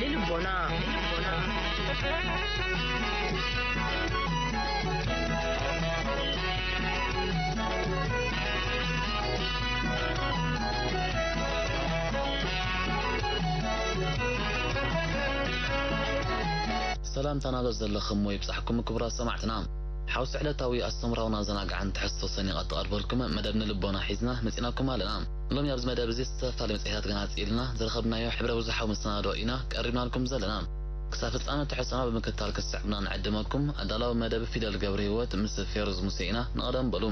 ንልቦና፣ ንልቦና። ሰላምታና ዘለኹም ይብጻሕኩም ክቡራት ሰማዕትና። ሓውሲ ዕለታዊ ኣስተምራውን ኣዘናጋዕን ትሕዝቶ ሰኒቐ ተቐርበልኩም መደብ ንልቦና ሒዝና መጺናኩም ኣለና። ሎሚ ኣብዚ መደብ እዚ ዝተፈላለዩ መጽሔታት ገናጺ ኢልና ዝረኸብናዮ ሕብረ ብዙሓዊ መሰናዶ ኢና ቀሪብናልኩም ዘለና። ክሳብ ፍጻመ ትሕዝቶና ብምክትታል ክትስዕቡና ንዕድመኩም። ኣዳላዊ መደብ ፊደል ገብረ ህይወት ምስ ፌሩዝ ሙሴ ኢና። ንቐደም በሉ።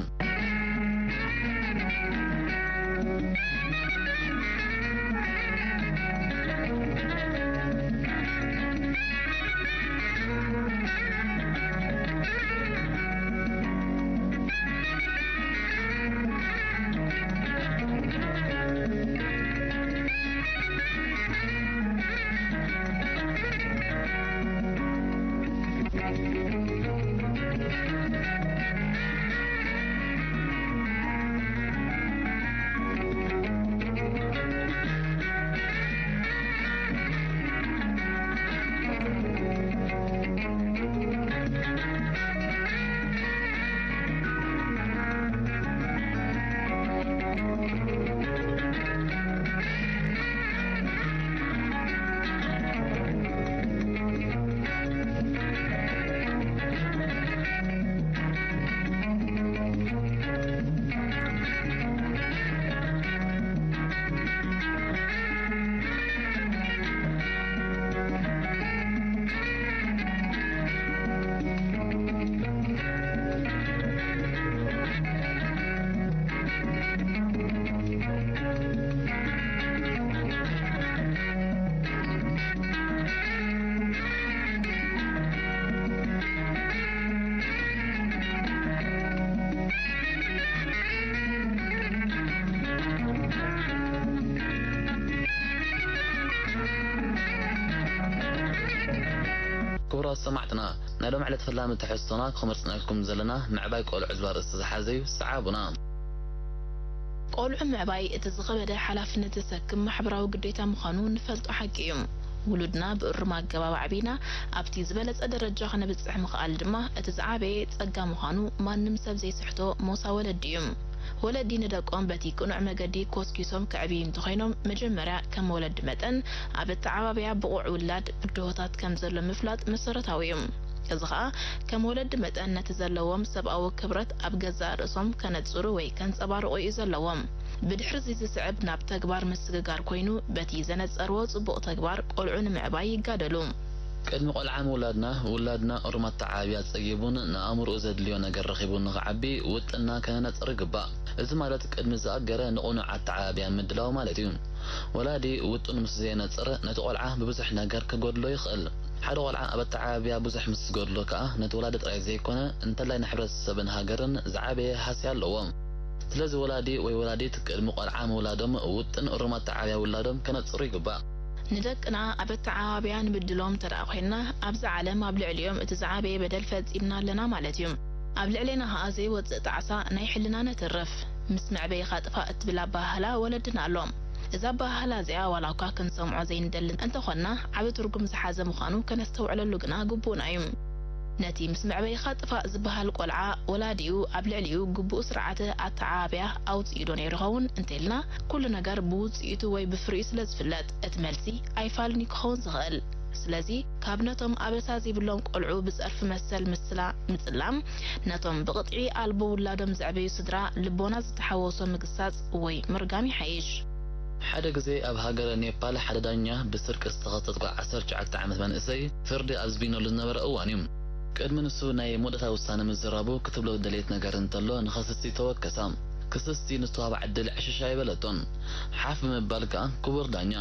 ክቡራት ሰማዕትና፣ ናይ ሎም ዕለት ፈላሚ ትሕዝቶና ክመርጽናልኩም ዘለና ምዕባይ ቆልዑ ዝብል ኣርእስቲ ዝሓዘ እዩ። ሰዓቡና። ቆልዑ ምዕባይ እቲ ዝኸበደ ሓላፍነት ዘሰክም ማሕበራዊ ግዴታ ምዃኑ ንፈልጦ ሓቂ እዩ። ውሉድና ብእሩም ኣገባብ ኣዕቢና ኣብቲ ዝበለጸ ደረጃ ከነብጽሕ ምኽኣል ድማ እቲ ዝዓበየ ጸጋ ምዃኑ ማንም ሰብ ዘይስሕቶ ሞሳ ወለዲ እዩ። ወለዲ ንደቆም በቲ ቅኑዕ መገዲ ኮስኪሶም ከዕብዩ እንተኾይኖም፣ መጀመርያ ከም ወለዲ መጠን ኣብ ኣተዓባብያ ብቑዕ ውላድ ብድሆታት ከም ዘሎ ምፍላጥ መሰረታዊ እዩ። እዚ ኸኣ ከም ወለዲ መጠን ነቲ ዘለዎም ሰብኣዊ ክብረት ኣብ ገዛእ ርእሶም ከነጽሩ ወይ ከንጸባርቑ እዩ ዘለዎም። ብድሕሪ እዚ ዝስዕብ ናብ ተግባር ምስግጋር ኮይኑ፣ በቲ ዘነጸርዎ ጽቡቕ ተግባር ቆልዑ ንምዕባይ ይጋደሉ። ቅድሚ ቆልዓ ምውላድና፣ ውላድና እሩም ኣተዓባብያ ጸጊቡን ንኣእምሮኡ ዘድልዮ ነገር ረኺቡን ንኽዓቢ ውጥንና ከነነጽር ይግባእ። እዚ ማለት ቅድሚ ዝኣገረ ንቕኑዕ ኣተዓባብያ ምድላው ማለት እዩ። ወላዲ ውጥኑ ምስ ዘየነጽር፣ ነቲ ቆልዓ ብብዙሕ ነገር ክጎድሎ ይኽእል። ሓደ ቆልዓ ኣብ ኣተዓባብያ ብዙሕ ምስ ዝጎድሎ ከኣ፣ ነቲ ወላዲ ጥራይ ዘይኮነ፣ እንተላይ ንሕብረተሰብን ሃገርን ዝዓበየ ሃስያ ኣለዎ። ስለዚ ወላዲ ወይ ወላዲት ቅድሚ ቆልዓ ምውላዶም ውጥን እሩም ኣተዓባብያ ውላዶም ከነጽሩ ይግባእ። ንደቅና ኣብ ኣተዓባብያ ንብድሎም እንተ ደኣ ኮይንና፣ ኣብዚ ዓለም ኣብ ልዕሊኦም እቲ ዝዓበየ በደል ፈጺምና ኣለና ማለት እዩ። ኣብ ልዕሌና ኸኣ ዘይወጽእ ጣዕሳ ናይ ሕልና ነትርፍ። "ምስ መዕበይኻ ጥፋእ" እትብል ኣበሃህላ ወለድና ኣሎ። እዛ ኣበሃህላ እዚኣ ዋላ እኳ ክንሰምዖ ዘይንደሊ እንተኾንና፣ ዓቢ ትርጉም ዝሓዘ ምዃኑ ከነስተውዕለሉ ግና ግቡእና እዩ። ነቲ "ምስ መዕበይኻ ጥፋእ" ዝበሃል ቆልዓ፣ ወላዲኡ ኣብ ልዕሊኡ ግቡእ ስርዓተ ኣተዓባብያ ኣውጺኡ ዶ ነይሩ ይኸውን እንተኢልና፣ ኩሉ ነገር ብውጽኢቱ ወይ ብፍሪኡ ስለ ዝፍለጥ፣ እቲ መልሲ ኣይፋልን እዩ ክኸውን ዝኽእል። ስለዚ፣ ካብ ነቶም ኣበሳ ዘይብሎም ቆልዑ ብጸርፊ መሰል ምስላ ምጽላም፣ ነቶም ብቕጥዒ ኣልቦ ውላዶም ዘዕበዩ ስድራ ልቦና ዝተሓወሶ ምግሳጽ ወይ ምርጋም ይሓይሽ። ሓደ ግዜ ኣብ ሃገረ ኔፓል ሓደ ዳኛ ብስርቂ ዝተኸሰሰት ጓል ዓሰርተ ትሽዓተ ዓመት መንእሰይ ፍርዲ ኣብ ዝብይነሉ ዝነበረ እዋን እዩ። ቅድሚ ንሱ ናይ መወዳእታ ውሳነ ምዝራቡ ክትብሎ ዝደለየት ነገር እንተሎ ንኸስስቲ ተወከሳ። ክስስቲ ንዝተዋህባ ዕድል ዕሽሽ ኣይበለቶን። ሓፍ ብምባል ከኣ ክቡር ዳኛ፣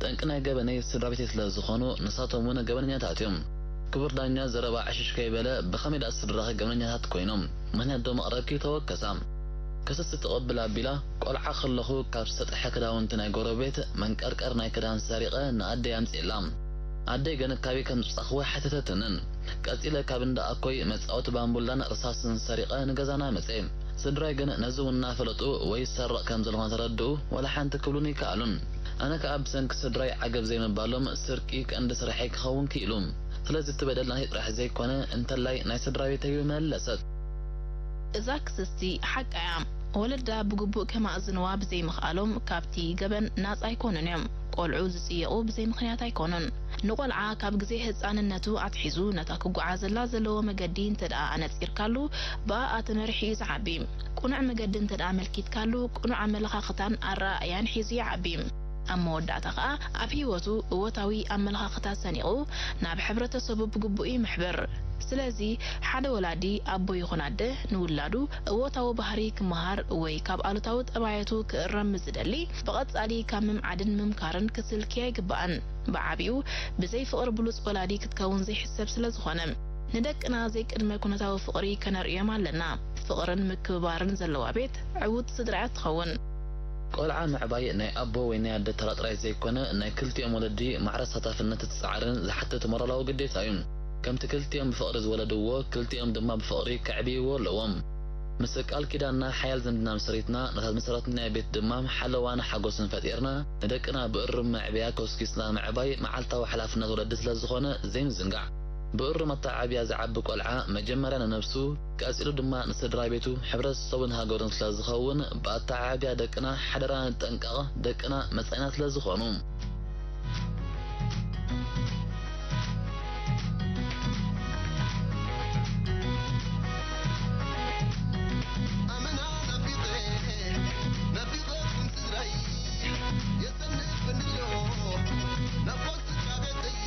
ጠንቂ ናይ ገበነይ ስድራ ቤተይ ስለ ዝኾኑ ንሳቶም እውን ገበነኛታት እዮም። ክቡር ዳኛ ዘረባ ዕሽሽ ከይበለ ብኸመይ ደኣ ስድራኺ ገበነኛታት ኮይኖም? ምኽንያት ዶ መቕረብኪ? ተወከሳ። ክስስቲ ቅብል ኣቢላ፣ ቆልዓ ከለኹ ካብ ዝተጠሐ ክዳውንቲ ናይ ጎረቤት መንቀርቀር ናይ ክዳን ሰሪቐ ንኣደይ ኣምጽኤላ። ኣደይ ግን ካበይ ከም ዘውጻእክዎ ኣይሓተተትንን። ቀጺለ ካብ እንዳ ኣኮይ መጻወቲ ባምቡላን ርሳስን ሰሪቐ ንገዛና ኣምጽኤ። ስድራይ ግን ነዚ እውን እናፈለጡ ወይ ዝሰርቕ ከም ዘሎ እናተረድኡ ዋላ ሓንቲ ክብሉኒ ኣይከኣሉን። ኣነ ከኣ ብሰንኪ ስድራይ ዓገብ ዘይምባሎም ስርቂ ቀንዲ ስርሐይ ክኸውን ክኢሉ። ስለዚ እቲ በደል ናተይ ጥራሕ ዘይኮነ፣ እንተላይ ናይ ስድራ ቤተይ እዩ መለሰት። እዛ ክስስቲ ሓቃ እያ። ወለዳ ብግቡእ ከማእዝንዋ ብዘይምኽኣሎም ካብቲ ገበን ናጻ ኣይኮኑን እዮም። ቆልዑ ዝጽየቑ ብዘይ ምኽንያት ኣይኮኑን። ንቆልዓ ካብ ግዜ ህጻንነቱ ኣትሒዙ ነታ ክጓዓዘላ ዘለዎ መገዲ እንተ ደኣ ኣነጺርካሉ፣ ብኣኣ ተመሪሑ እዩ ዝዓቢ። ቅኑዕ መገዲ እንተ ደኣ ኣመልኪትካሉ፣ ቅኑዕ ኣመለኻኽታን ኣረኣእያን ሒዙ ይዓቢ። ኣብ መወዳእታ ከኣ ኣብ ህይወቱ እወታዊ ኣመለኻኽታ ሰኒቑ ናብ ሕብረተሰቡ ብግቡእ ይምሕብር። ስለዚ ሓደ ወላዲ ኣቦ ይኹን ኣደ ንውላዱ እወታዊ ባህሪ ክመሃር ወይ ካብ ኣሉታዊ ጠባያቱ ክእረም ምስ ዝደሊ ብቐጻሊ ካብ ምምዓድን ምምካርን ክስልኪ ኣይግባእን። ብዓቢኡ ብዘይ ፍቕሪ ብሉጽ ወላዲ ክትከውን ዘይሕሰብ ስለ ዝኾነ። ንደቅና ዘይቅድመ ኩነታዊ ፍቕሪ ከነርእዮም ኣለና። ፍቕርን ምክብባርን ዘለዋ ቤት ዕውት ስድራ እያ ትኸውን። ቆልዓ ምዕባይ ናይ ኣቦ ወይ ናይ ኣደ ተራ ጥራይ ዘይኮነ፣ ናይ ክልቲኦም ወለዲ ማዕረ ተሳታፍነት እቲ ጻዕርን ዝሓትት ሞራላዊ ግዴታ እዩ። ከምቲ ክልቲኦም ብፍቕሪ ዝወለድዎ፣ ክልቲኦም ድማ ብፍቕሪ ከዕብይዎ ኣለዎም። ምስ ቃል ኪዳንና ሓያል ዝምድና ምስ ሰሪትና፣ ነታ ዝመሰረትናያ ቤት ድማ ሓለዋን ሓጎስን ፈጢርና፣ ንደቅና ብእሩም መዕበያ ኮስኪስና ምዕባይ መዓልታዊ ሓላፍነት ወለዲ ስለ ዝኾነ ዘይምዝንጋዕ። ብእሩም ኣተዓባብያ ዝዓቢ ቆልዓ መጀመርያ ንነብሱ፣ ቀጺሉ ድማ ንስድራ ቤቱ፣ ሕብረተሰቡን ሃገሩን ስለ ዝኸውን፣ ብኣተዓባብያ ደቅና ሓደራ ንጠንቀቕ፣ ደቅና መጻኢና ስለ ዝኾኑ። ኣመና ናፊቐ፣ ናፊቐኩም ስድራይ፣ የሰንፈኒ ኣሎ ናፍቖት ስድራ ቤተይ።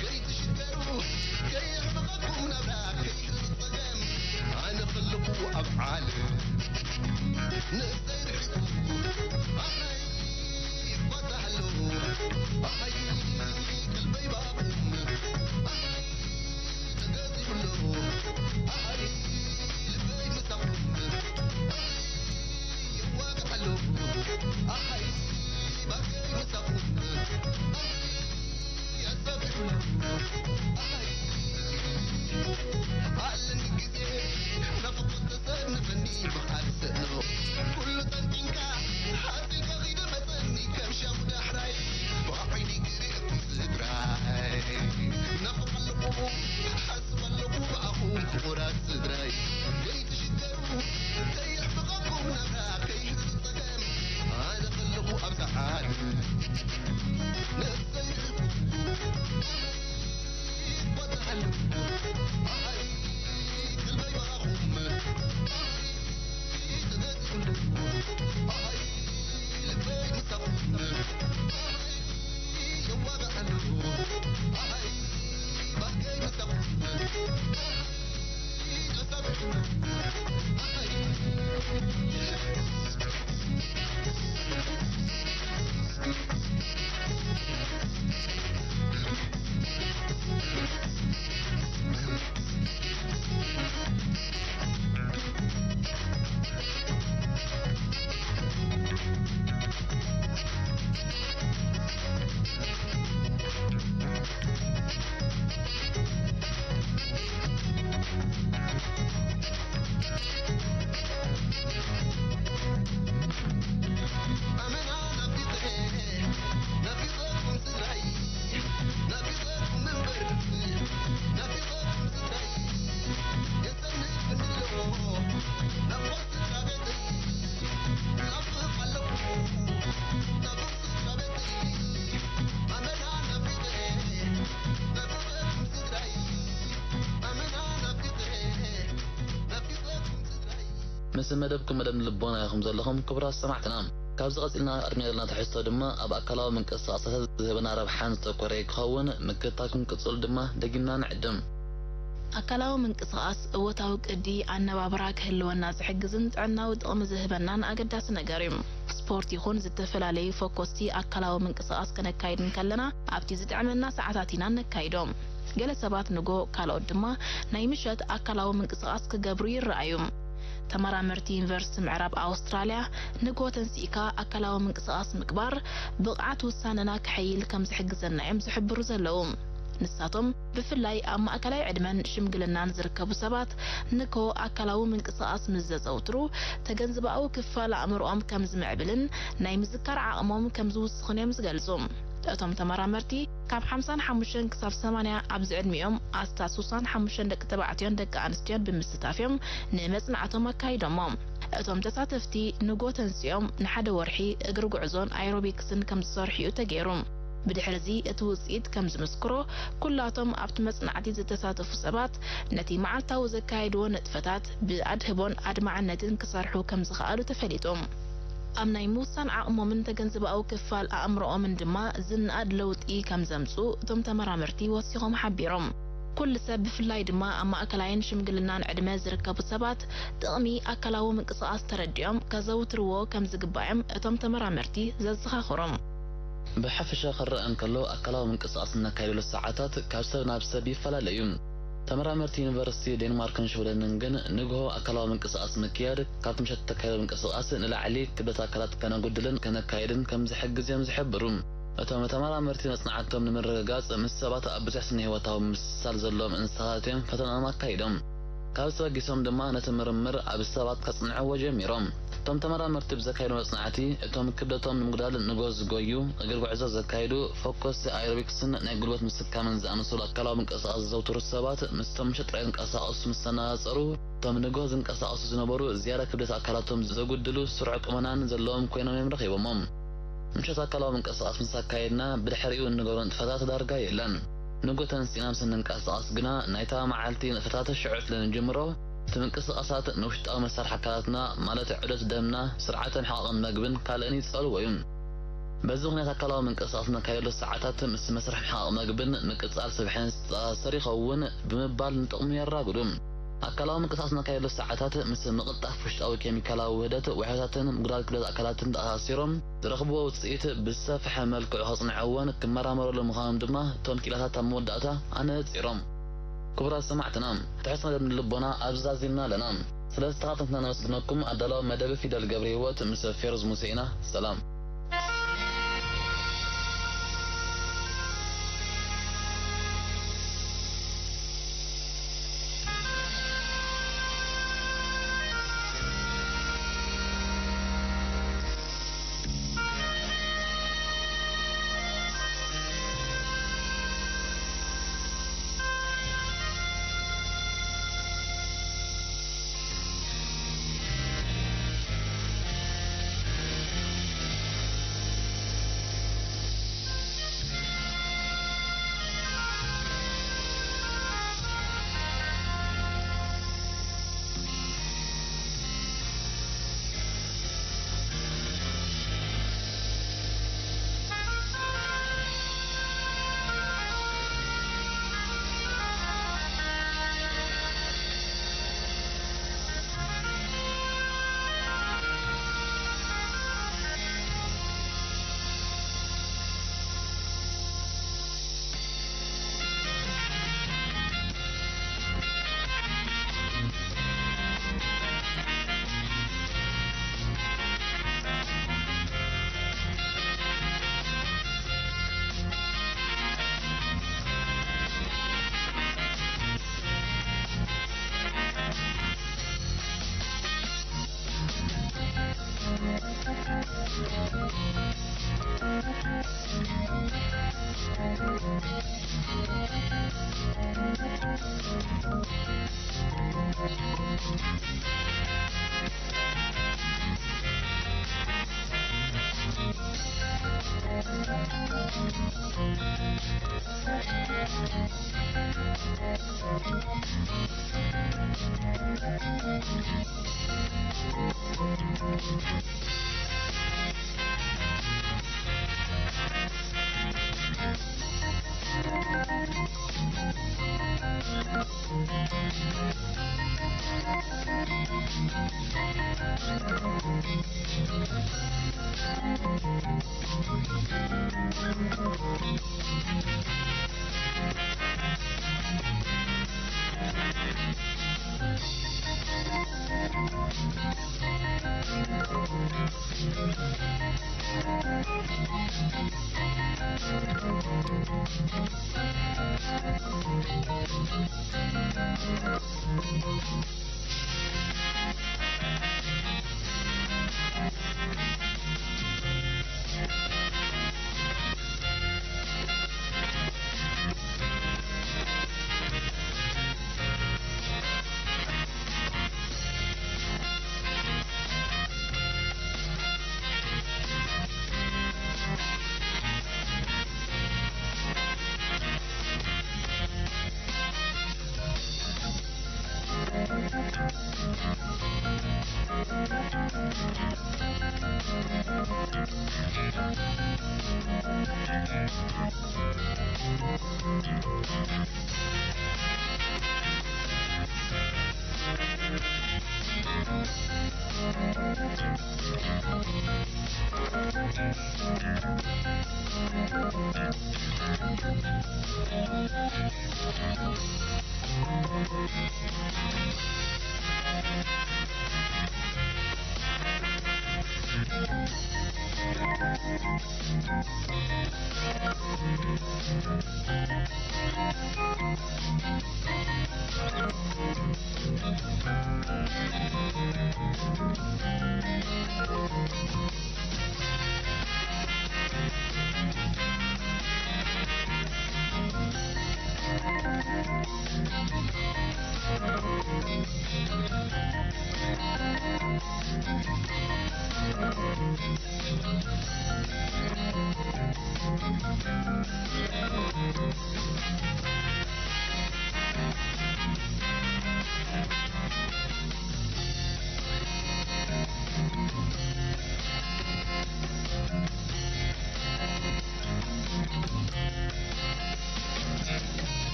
ከይትሽገሩ ከየሕመቐኩም ናብራ ከይህሉ ጸገም ኣነ ከለኹ ኣብ ዓለም ንእሰይ ርሒቑ ኣይ ይፋታሕ ኣሎ ኣይ ክልበይ ባኹም ኣይ ተገዚኡ ኣሎ ኣይ ልበይ ምሳኹም ኣይ ይዋጋእ ኣሎ ኣይ ባከይ ምሳኹም ኣይ ኣጸቢቑ ኣሎ ኣይ ኣለኒ ግዜ ናፍቖት ተሰንፈኒ ብኻል ስእኖ ኩሉ ጠንጢንካ ሓፂልካ ኺደ መፀኒ ከም ሻሙ ዳሕራይ ብዓይኒ ግርፍቲ ስድራይ ናፍቕ ኣለኹ ሓስብ ኣለኹ ብኣኹም ፍቑራት ስድራይ ከይትሽገሩ ከየሕፍቐኩም ናብራ ከይህሉ ጸገም ኣነ ከለኹ ኣብዛ ዓለም ነፍሰይ ምስ መደብኩም መደብ ልቦና ኢኹም ዘለኹም ክቡራት ሰማዕትና። ካብዚ ቀጺልና ኣብ ቅድሚና ዘለና ትሕዝቶ ድማ ኣብ ኣካላዊ ምንቅስቓሳት ዝህበና ረብሓን ዝተኮረ ክኸውን ምክትታል ክንቅጽሉ ድማ ደጊምና ንዕድም። ኣካላዊ ምንቅስቓስ እወታዊ ቅዲ ኣነባብራ ክህልወና ዝሕግዝን ጥዕናዊ ጥቕሚ ዝህበናን ኣገዳሲ ነገር እዩ። ስፖርት ይኹን ዝተፈላለዩ ፈኮስቲ ኣካላዊ ምንቅስቓስ ከነካይድ እንከለና ኣብቲ ዝጥዕመና ሰዓታት ኢና ነካይዶ። ገለ ሰባት ንጎ ካልኦት ድማ ናይ ምሸት ኣካላዊ ምንቅስቓስ ክገብሩ ይረኣዩ። ተመራመርቲ ዩኒቨርሲቲ ምዕራብ ኣውስትራልያ ንጎ ተንሲእካ ኣካላዊ ምንቅስቓስ ምግባር ብቕዓት ውሳነና ክሕይል ከም ዝሕግዘና እዮም ዝሕብሩ ዘለዉ። ንሳቶም ብፍላይ ኣብ ማእከላይ ዕድመን ሽምግልናን ዝርከቡ ሰባት ንጎ ኣካላዊ ምንቅስቓስ ምስ ዘዘውትሩ ተገንዝባዊ ክፋል ኣእምሮኦም ከም ዝምዕብልን ናይ ምዝካር ዓቕሞም ከም ዝውስኽን እዮም ዝገልጹ። እቶም ተመራመርቲ ካብ ሓምሳን ሓሙሽተን ክሳብ ሰማንያ ኣብዚ ዕድሚኦም ኣስታት ሱሳን ሓሙሽተን ደቂ ተባዕትዮን ደቂ ኣንስትዮን ብምስታፍ እዮም ንመጽናዕቶም ኣካይዶሞ። እቶም ተሳተፍቲ ንጎ ተንሲኦም ንሓደ ወርሒ እግሪ ጉዕዞን ኣየሮቢክስን ከም ዝሰርሑ እዩ ተገይሩ። ብድሕርዚ እቲ ውጽኢት ከም ዝምስክሮ ኩላቶም ኣብቲ መጽናዕቲ ዝተሳተፉ ሰባት ነቲ መዓልታዊ ዘካየድዎ ንጥፈታት ብኣድህቦን ኣድማዕነትን ክሰርሑ ከም ዝኸኣሉ ተፈሊጡ። ኣብ ናይ ምውሳን ዓቕሞምን ተገንዝባዊ ክፋል ኣእምሮኦምን ድማ ዝነኣድ ለውጢ ከም ዘምጽኡ እቶም ተመራመርቲ ወሲኾም ሓቢሮም። ኩሉ ሰብ ብፍላይ ድማ ኣብ ማእከላይን ሽምግልናን ዕድመ ዝርከቡ ሰባት ጥቕሚ ኣካላዊ ምንቅስቓስ ተረዲኦም ከዘውትርዎ ከም ዝግባእ እዮም እቶም ተመራመርቲ ዘዘኻኽሩ። ብሓፈሻ ክረኣ እንከሎ ኣካላዊ ምንቅስቓስ እነካይደሉ ሰዓታት ካብ ሰብ ናብ ሰብ ይፈላለ እዩ። ተመራመርቲ ዩኒቨርሲቲ ዴንማርክን ሽወደንን ግን ንግሆ ኣካላዊ ምንቅስቓስ ምክያድ ካብቲ ምሸት እተካይዶ ምንቅስቓስ ንላዕሊ ክብደት ኣካላት ከነጉድልን ከነካይድን ከም ዝሕግዝ እዮም ዝሕብሩ። እቶም ተመራመርቲ መጽናዕቶም ንምርግጋጽ ምስ ሰባት ኣብ ብዙሕ ስነ-ህይወታዊ ምምስሳል ዘለዎም እንስሳታት እዮም ፈተናኦም ኣካይዶም። ካብዚ ተበጊሶም ድማ ነቲ ምርምር ኣብ ሰባት ከጽንዕዎ ጀሚሮም። እቶም ተመራመርቲ ብዘካየድዎ መጽናዕቲ እቶም ክብደቶም ንምጉዳል ንጎ ዝጎዩ፣ እግሪ ጉዕዞ ዘካይዱ፣ ፈኮስቲ ኣየሮቢክስን ናይ ጉልበት ምስካምን ዝኣመሰሉ ኣካላዊ ምንቅስቓስ ዘዘውትሩ ሰባት ምስቶም ምሸት ጥራይ ዝንቀሳቐሱ ምስ ተነጻጸሩ፣ እቶም ንጎ ዝንቀሳቐሱ ዝነበሩ ዝያዳ ክብደት ኣካላቶም ዘጉድሉ ስሩዕ ቁመናን ዘለዎም ኮይኖም እዮም ረኺቦሞም። ምሸት ኣካላዊ ምንቅስቓስ ምስ ኣካየድና ብድሕሪኡ እንገብሮ ንጥፈታት ዳርጋ የለን። ንጎ ተንሲእና ምስ እንንቀሳቐስ ግና ናይታ መዓልቲ ንጥፈታት ሽዑ ስለ ንጅምሮ እቲ ምንቅስቓሳት ንውሽጣዊ መሳርሒ ኣካላትና ማለት ዑደት ደምና፣ ስርዓተ ምሕቓቕ መግብን ካልእን ይጸልዎ እዩ። በዚ ምኽንያት ኣካላዊ ምንቅስቓስ ነካየደሉ ሰዓታት ምስ መስርሕ ምሕቃቕ መግብን ምቅጻል ስብሕን ዝተኣሳሰር ይኸውን ብምባል ንጥቕሙ የራጉዱ። ኣካላዊ ምንቅስቓስ ነካየደሉ ሰዓታት ምስ ምቕልጣፍ ውሽጣዊ ኬሚካላዊ ውህደት ውሕደታትን ምጉዳል ክብደት ኣካላትን ተኣሳሲሮም ዝረኽብዎ ውጽኢት ብዝሰፍሐ መልክዑ ከጽንዕዎን ክመራመረሉ ምዃኖም ድማ እቶም ክኢላታት ኣብ መወዳእታ ኣነጺሮም። ክቡራት ሰማዕትና፣ ትሕዝቶ መደብ ንልቦና ኣብዚ ዛዚምና ኣለና። ስለ ዝተኸታተልትና ነመስግነኩም። ኣዳላዊ መደብ ፊደል ገብረ ህይወት ምስ ፌሮዝ ሙሴ ኢና። ሰላም።